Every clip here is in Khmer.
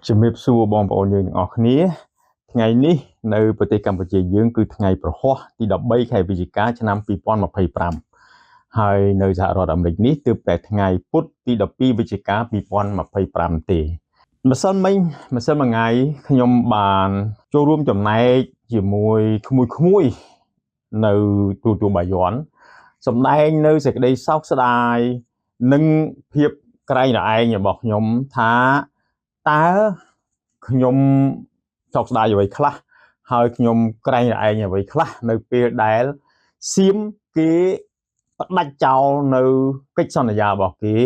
ជំរាបសួរបងប្អូនយើងទាំងអស់គ្នាថ្ងៃនេះនៅប្រទេសកម្ពុជាយើងគឺថ្ងៃព្រហស្បតិ៍ទី13ខែវិច្ឆិកាឆ្នាំ2025ហើយនៅសហរដ្ឋអាមេរិកនេះទើបតែថ្ងៃពុធទី12វិច្ឆិកា2025ទេម្សិលមិញម្សិលមួយថ្ងៃខ្ញុំបានចូលរួមចំណែកជាមួយក្មួយក្មួយៗនៅទូទួលបាយ័នសម្ដែងនៅសេចក្តីសោកស្ដាយនិងភាពក្រែងរឯងរបស់ខ្ញុំថាតើខ្ញុំសោកស្ដាយអ្វីខ្លះហើយខ្ញុំក្រែងរឯងអ្វីខ្លះនៅពេលដែលសៀមគេផ្ដាច់ចោលនៅកិច្ចសន្យារបស់គេ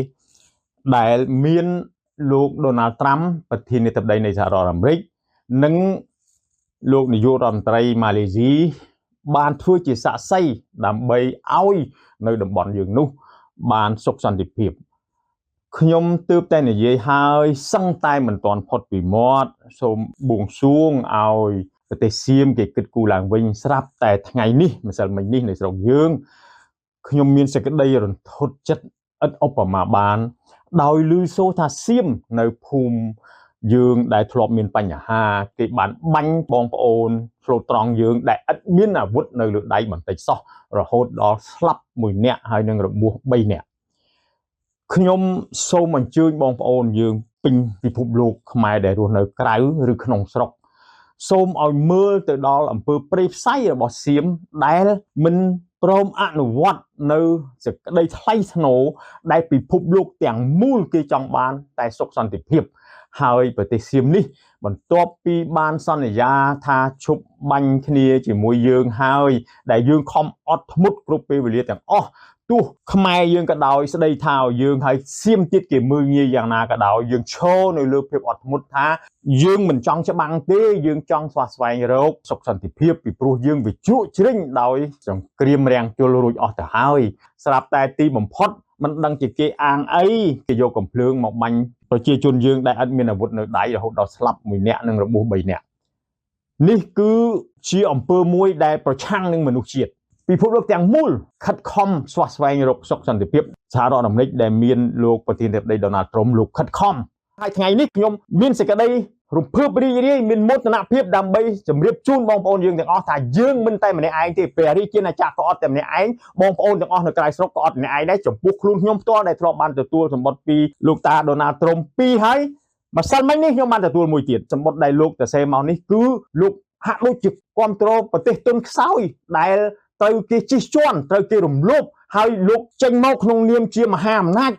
ដែលមានលោកដូណាល់ត្រាំប្រធានាធិបតីនៃសហរដ្ឋអាមេរិកនិងលោកនាយករដ្ឋមន្ត្រីម៉ាឡេស៊ីបានធ្វើជាសាក្សីដើម្បីឲ្យនៅតំបន់យើងនោះបានសុខសន្តិភាព ខ្ញុំទើបតែនិយាយហើយសឹងតែមិនទាន់ផុតពីមាត់សូមបួងសួងឲ្យប្រទេសសៀមគេគិតគូរឡើងវិញស្រាប់តែថ្ងៃនេះម្សិលមិញនេះនៅស្រុកយើងខ្ញុំមានសេចក្តីរន្ធត់ចិត្តឥតឧបមាបាន ដោយឮសូរថាសៀមនៅភូមិយើងដែលធ្លាប់មានបញ្ហាគេបានបាញ់បងប្អូនស្លូតត្រង់យើងដែលឥតមានអាវុធនៅលើដៃបន្តិចសោះរហូតដល់ស្លាប់មួយនាក់ហើយនឹងរបួស3នាក់ ខ្ញុំសូមអញ្ជើញបងប្អូនយើងពេញពិភពលោកខ្មែរដែលរស់នៅក្រៅឬក្នុងស្រុកសូមឲ្យមើលទៅដល់អំពើព្រៃផ្សៃរបស់សៀមដែលមិនព្រមអនុវត្តនៅសេចក្តីថ្លៃថ្នូរដែលពិភពលោកទាំងមូលគេចង់បានតែសុខសន្តិភាព ហើយប្រទេសសៀមនេះ បន្ទាប់ពីបានសន្យាថាឈប់បាញ់គ្នាជាមួយយើងហើយ ដែលយើងខំអត់ធ្មត់គ្រប់ពេលវេលាទាំងអស់ទោះខ្មែរយើងក៏ដោយស្ដីថាឲ្យយើងហើយសៀមទៀតគេមើលងាយយ៉ាងណាក៏ដោយយើងឈរនៅលើភាពអត់ធ្មត់ថាយើងមិនចង់ច្បាំងទេយើងចង់ស្វះស្វែងរកសុខសន្តិភាពពីព្រោះយើងវាជ្រក់ជ្រិញដោយសង្គ្រាមរាំងជលរួចអស់ទៅហើយស្រាប់តែទីបំផុតមិនដឹងជាគេអាងអីគេយកកំភ្លើងមកបាញ់ប្រជាជនយើងដែលអត់មានអាវុធនៅដៃរហូតដល់ស្លាប់មួយនាក់និងរបួស3នាក់នេះគឺជាអំពើមួយដែលប្រឆាំងនឹងមនុស្សជាតិពិភពលោកទាំងមូលខិតខំស្វះស្វែងរកសុខសន្តិភាពសហរដ្ឋអាមេរិកដែលមានលោកប្រធានាធិបតីដូណាល់ត្រុំលោកខិតខំហើយថ្ងៃនេះខ្ញុំមានសេចក្តីរំភើបរីករាយមានមោទនភាពដើម្បីជម្រាបជូនបងប្អូនយើងទាំងអស់ថាយើងមិនតែម្នាក់ឯងទេព្រះរាជាណាចក្រក៏អត់តែម្នាក់ឯងបងប្អូនទាំងអស់នៅក្រៅស្រុកក៏អត់ម្នាក់ឯងដែរចំពោះខ្លួនខ្ញុំផ្ទាល់ដែលធ្លាប់បានទទួលសំបុត្រពីលោកតាដូណាល់ត្រុំពីរហើយម្សិលមិញនេះខ្ញុំបានទទួលមួយទៀតសំបុត្រដែលលោកតសេមកនេះគឺលោកហាក់ដូចជាគ្រប់គ្រងប្រទេសទុនខ្សោយដែលត្រូវគេជិះជាន់ត្រូវគេរំលោភហើយលោកចេញមកក្នុងនាមជាមហាអំណាច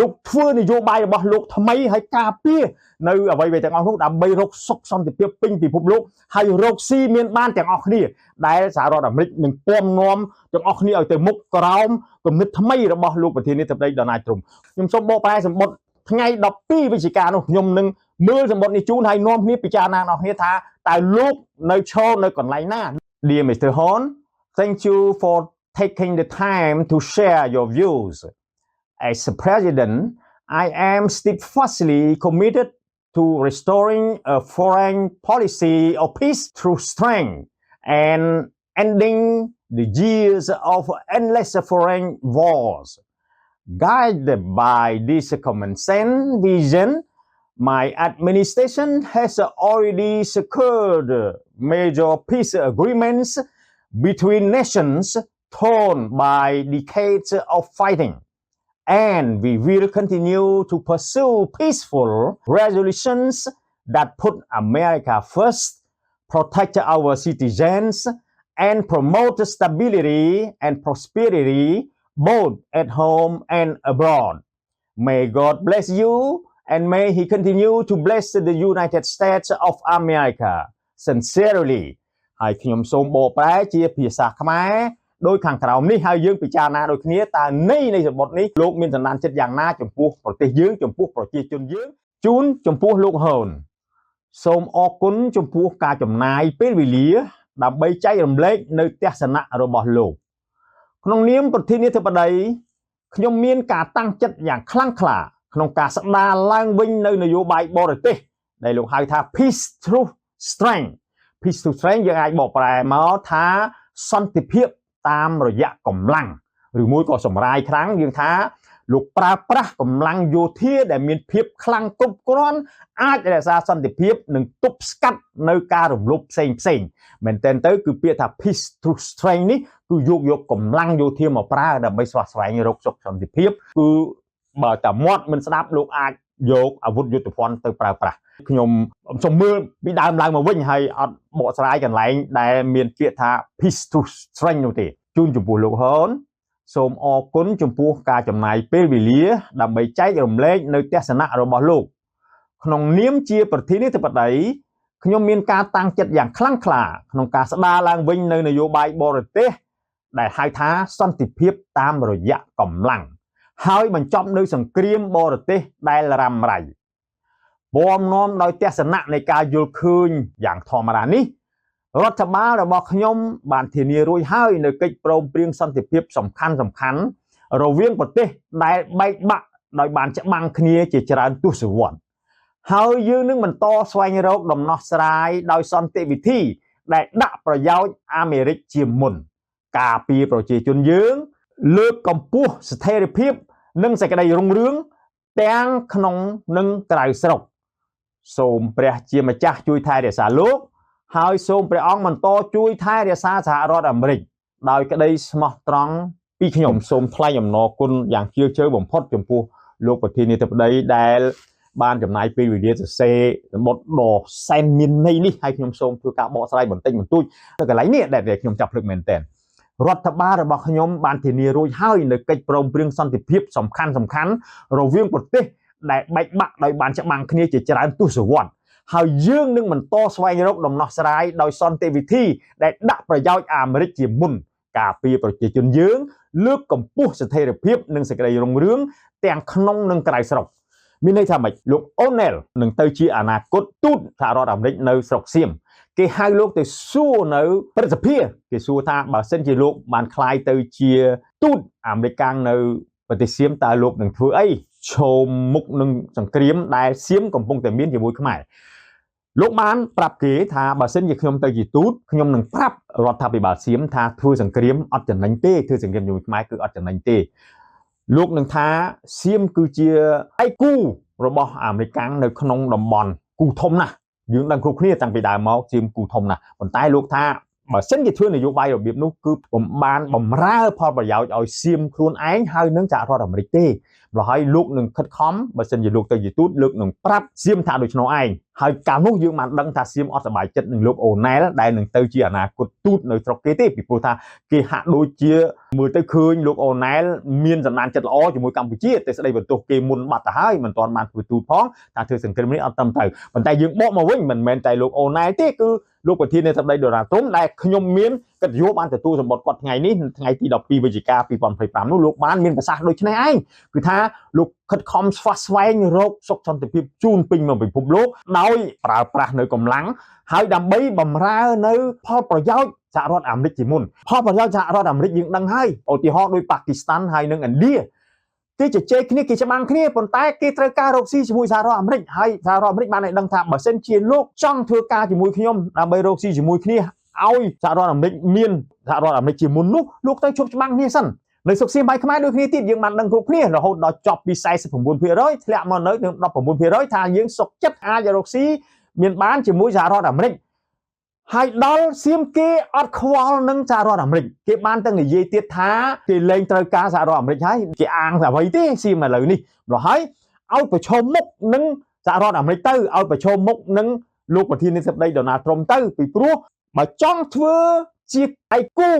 លោកធ្វើនយោបាយរបស់លោកថ្មីហើយការពារនៅអ្វីៗទាំងអស់នោះដើម្បីរកសុខសន្តិភាពពេញពិភពលោកហើយរកស៊ីមានបានទាំងអស់គ្នាដែលសហរដ្ឋអាមេរិកនឹងពំនាំទាំងអស់គ្នាឲ្យទៅមុខក្រោមគំនិតថ្មីរបស់លោកប្រធានាធិបតីដូណាល់ត្រុំខ្ញុំសូមបកប្រែសំបុត្រថ្ងៃ12វិច្ឆិកានោះខ្ញុំនឹងមើលសំបុត្រនេះជូនហើយនាំគ្នាពិចារណាដល់គ្នាថាតើលោកនៅឈរនៅកន្លែងណា Dear Mr. Horn, thank you for taking the time to share your views. As president, I am steadfastly committed to restoring a foreign policy of peace through strength and ending the years of endless foreign wars. Guided by this common sense vision, my administration has already secured major peace agreements between nations torn by decades of fighting. And we will continue to pursue peaceful resolutions that put America first, protect our citizens, and promote stability and prosperity both at home and abroad. May God bless you and may He continue to bless the United States of America. Sincerely. ហើយខ្ញុំសូមបកប្រែជាភាសាខ្មែរដោយខាងក្រោមនេះហើយយើងពិចារណាដូចគ្នាតើន័យនៃសំបុត្រនេះលោកមានសន្តានចិត្តយ៉ាងណាចំពោះប្រទេសយើងចំពោះប្រជាជនយើងជូនចំពោះលោកហូនសូមអរគុណចំពោះការចំណាយពេលវេលា ដើម្បីចែករំលែកនៅទស្សនៈរបស់លោក ក្នុងនាមប្រធានាធិបតីខ្ញុំមានការតាំងចិត្តយ៉ាងខ្លាំងក្លាក្នុងការស្ដារឡើងវិញនៅនយោបាយបរទេសដែលលោកហៅថា peace through strength. Peace through strength យើងអាចបកប្រែមកថាសន្តិភាពតាមរយៈកម្លាំងឬមួយក៏សម្រាយខ្លាំងយើងថា លោកប្រើប្រាស់កម្លាំងយោធាដែលមានភាពខ្លាំងគ្រប់គ្រាន់អាចរក្សាសន្តិភាពនិងទប់ស្កាត់នៅការរំលោភផ្សេងផ្សេងមែនទែនទៅគឺពាក្យថា peace through strength នេះគឺយកយកកម្លាំងយោធាមកប្រើដើម្បីស្វះស្វែងរកសុខសន្តិភាពគឺបើតែមាត់មិនស្ដាប់លោកអាចយកអាវុធយុទ្ធភ័ណ្ឌទៅប្រើប្រាស់ខ្ញុំសូមមើលពីដើមឡើងមកវិញហើយអត់បកស្រាយកន្លែងដែលមានពាក្យថា peace through strength នោះទេជូនចំពោះលោកហ៊នសូមអរគុណចំពោះការចំណាយពេលវេលាដើម្បីចែករំលែកនៅទស្សនៈរបស់លោកក្នុងនាមជាប្រធានាធិបតីខ្ញុំមានការតាំងចិត្តយ៉ាងខ្លាំងក្លាក្នុងការស្ដារឡើងវិញនៅនយោបាយបរទេសដែលហៅថាសន្តិភាពតាមរយៈកម្លាំងហើយបញ្ចប់នៅសង្គ្រាមបរទេសដែលរ៉ាំរ៉ៃពំនាំដោយទស្សនៈនៃការយល់ឃើញយ៉ាងធម្មតានេះរដ្ឋបាលរបស់ខ្ញុំបានធានារួចហើយនៅកិច្ចព្រមព្រៀងសន្តិភាពសំខាន់សំខាន់រវាងប្រទេសដែលបែកបាក់ដោយបានច្បាំងគ្នាជាច្រើនទសវត្សរ៍ហើយយើងនឹងបន្តស្វែងរកដំណោះស្រាយដោយសន្តិវិធីដែលដាក់ប្រយោជន៍អាមេរិកជាមុនការពារប្រជាជនយើងលើកកម្ពស់ស្ថិរភាពនិងសេចក្តីរុងរឿងទាំងក្នុងនិងក្រៅស្រុកសូមព្រះជាម្ចាស់ជួយថែរក្សាលោកហើយសូមព្រះអង្គបន្តជួយថែរក្សាសហរដ្ឋអាមេរិកដោយក្តីស្មោះត្រង់ពីខ្ញុំសូមថ្លែងអំណរគុណយ៉ាងជ្រាលជ្រៅបំផុតចំពោះលោកប្រធានាធិបតីដែលបានចំណាយពេលវេលាសរសេរសម្បត្តិដ៏សែនមានន័យនេះហើយខ្ញុំសូមធ្វើការបកស្រាយបន្តិចបន្តួចទៅកន្លែងនេះដែលខ្ញុំចាប់ភ្លឹកមែនទែនរដ្ឋបាលរបស់ខ្ញុំបានធានារួចហើយនៅកិច្ចព្រមព្រៀងសន្តិភាពសំខាន់សំខាន់រវាងប្រទេសដែលបែកបាក់ដោយបានច្បាំងគ្នាជាច្រើនទសវត្សរ៍ហើយយើងនឹងបន្តស្វែងរកដំណោះស្រាយដោយសន្តិវិធីដែលដាក់ប្រយោជន៍អាមេរិកជាមុនការពារប្រជាជនយើងលើកកម្ពស់ស្ថិរភាពនិងសេចក្តីរុងរឿងទាំងក្នុងនិងក្រៅស្រុកមានន័យថាម៉េចលោកអូណែលនឹងទៅជាអនាគតទូតសហរដ្ឋអាមេរិកនៅស្រុកសៀមគេហៅលោកទៅសួរនៅព្រឹទ្ធសភាគេសួរថាបើសិនជាលោកបានក្លាយទៅជាទូតអាមេរិកនៅប្រទេសសៀមតើលោកនឹងធ្វើអីឈោមមុខនឹងសង្គ្រាមដែលសៀមកំពុងតែមានជាមួយខ្មែរលោកបានប្រាប់គេថាបើសិនជាខ្ញុំទៅជាទូតខ្ញុំនឹងប្រាប់រដ្ឋាភិបាលសៀមថាធ្វើសង្គ្រាមអត់ចំណេញទេធ្វើសង្គ្រាមជាមួយខ្មែរគឺអត់ចំណេញទេលោកនឹងថាសៀមគឺជាឯគូរបស់អាមេរិកនៅក្នុងតំបន់គូធំណាស់យើងដឹងគ្រប់គ្នាតាំងពីដើមមកសៀមគូធំណាស់ប៉ុន្តែលោកថាបើសិនជាធ្វើនយោបាយរបៀបនោះគឺបំបានបំរើផលប្រយោជន៍ឲ្យសៀមខ្លួនឯងហើយនឹងសហរដ្ឋអាមេរិកទេម្ល៉េះហើយលោកនឹងខិតខំបើសិនជាលោកទៅជាទូតលោកនឹងប្រាប់សៀមថាដូច្នោះឯងហើយកាលនោះយើងបានដឹងថាសៀមអត់សប្បាយចិត្តនឹងលោកអូណែលដែលនឹងទៅជាអនាគតទូតនៅស្រុកគេទេពីព្រោះថាគេហាក់ដូចជាមើលទៅឃើញលោកអូណែលមានសន្តានចិត្តល្អជាមួយកម្ពុជាតែស្ដីបន្ទោសគេមុនបាត់ទៅហើយមិនទាន់បានធ្វើទូតផងថាធ្វើសង្គ្រាមនេះអត់ត្រឹមត្រូវប៉ុន្តែយើងបកមកវិញមិនមែនតែលោកអូណែលទេគឺលោកប្រធានាធិបតីដូណាល់ត្រុំដែលខ្ញុំមានកិត្តិយសបានទទួលសម្បត្តិគាត់ថ្ងៃនេះថ្ងៃទី12វិច្ឆិកា2025នោះលោកបានមានប្រសាសន៍ដូចនេះឯងគឺថាលោកខិតខំស្វះស្វែងរកសុខសន្តិភាពជូនពេញមកពិភពលោកដោយប្រើប្រាស់នៅកម្លាំងហើយដើម្បីបំរើនៅផលប្រយោជន៍សហរដ្ឋអាមេរិកជាមុនផលប្រយោជន៍សហរដ្ឋអាមេរិកយើងដឹងហើយឧទាហរណ៍ដូចប៉ាគីស្ថានហើយនិងឥណ្ឌាគេជជែកគ្នាគេច្បាំងគ្នាប៉ុន្តែគេត្រូវការរកស៊ីជាមួយសហរដ្ឋអាមេរិកហើយសហរដ្ឋអាមេរិកបានឲ្យដឹងថាបើសិនជាលោកចង់ធ្វើការជាមួយខ្ញុំដើម្បីរកស៊ីជាមួយគ្នាឲ្យសហរដ្ឋអាមេរិកមានសហរដ្ឋអាមេរិកជាមុននោះលោកត្រូវជប់ច្បាំងគ្នាសិននៅសុកសៀមបាយខ្មែរដូចគ្នាទៀតយើងបានដឹងគ្រប់គ្នារហូតដល់ចប់ពី49%ធ្លាក់មកនៅនឹង19%ថាយើងសុកចិត្តអាចរកស៊ីមានបានជាមួយសហរដ្ឋអាមេរិកហើយដល់សៀមគេអត់ខ្វល់នឹងសហរដ្ឋអាមេរិកគេបានទាំងនិយាយទៀតថាគេលែងត្រូវការសហរដ្ឋអាមេរិកហើយគេអាងអ្វីទេសៀមឥឡូវនេះម្ល៉េះហើយឲ្យប្រឈមមុខនឹងសហរដ្ឋអាមេរិកទៅឲ្យប្រឈមមុខនឹងលោកប្រធានាធិបតីដូណាល់ត្រុំទៅពីព្រោះបើចង់ធ្វើជាឯគូ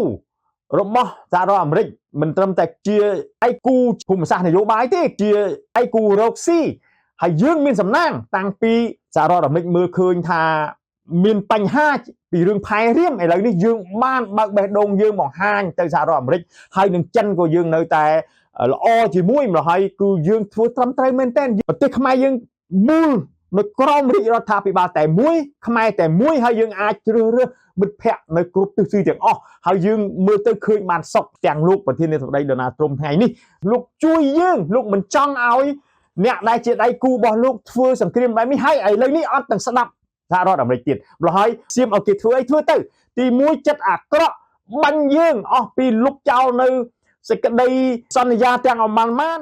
របស់សហរដ្ឋអាមេរិកមិនត្រឹមតែជាឯគូភូមិសាស្ត្រនយោបាយទេជាឯគូរកស៊ីហើយយើងមានសំណាងតាំងពីសហរដ្ឋអាមេរិកមើលឃើញថាមានបញ្ហាពីរឿងផែរៀមឥឡូវនេះយើងបានបើកបេះដូងយើងបង្ហាញទៅសហរដ្ឋអាមេរិកហើយនឹងចិនក៏យើងនៅតែល្អជាមួយម្ល៉េះហើយគឺយើងធ្វើត្រឹមត្រូវមែនទែនប្រទេសខ្មែរយើងមូលនៅក្រោមរាជរដ្ឋាភិបាលតែមួយខ្មែរតែមួយហើយយើងអាចជ្រើសរើសមិត្តភ័ក្តិនៅគ្រប់ទិសទីទាំងអស់ហើយយើងមើលទៅឃើញបានសុខទាំងលោកប្រធានាធិបតីដូណាល់ត្រុំថ្ងៃនេះលោកជួយយើងលោកមិនចង់ឲ្យអ្នកដែលជាដៃគូរបស់លោកធ្វើសង្គ្រាមបែបនេះហើយឥឡូវនេះអត់ទាំងស្ដាប់សហរដ្ឋអាមេរិកទៀតម្ល៉េះហើយសៀមឲ្យគេធ្វើអីធ្វើទៅទីមួយចិត្តអាក្រក់បាញ់យើងអស់ពីលុបចោលនៅសេចក្តីសន្យាទាំងអម្បានបាន។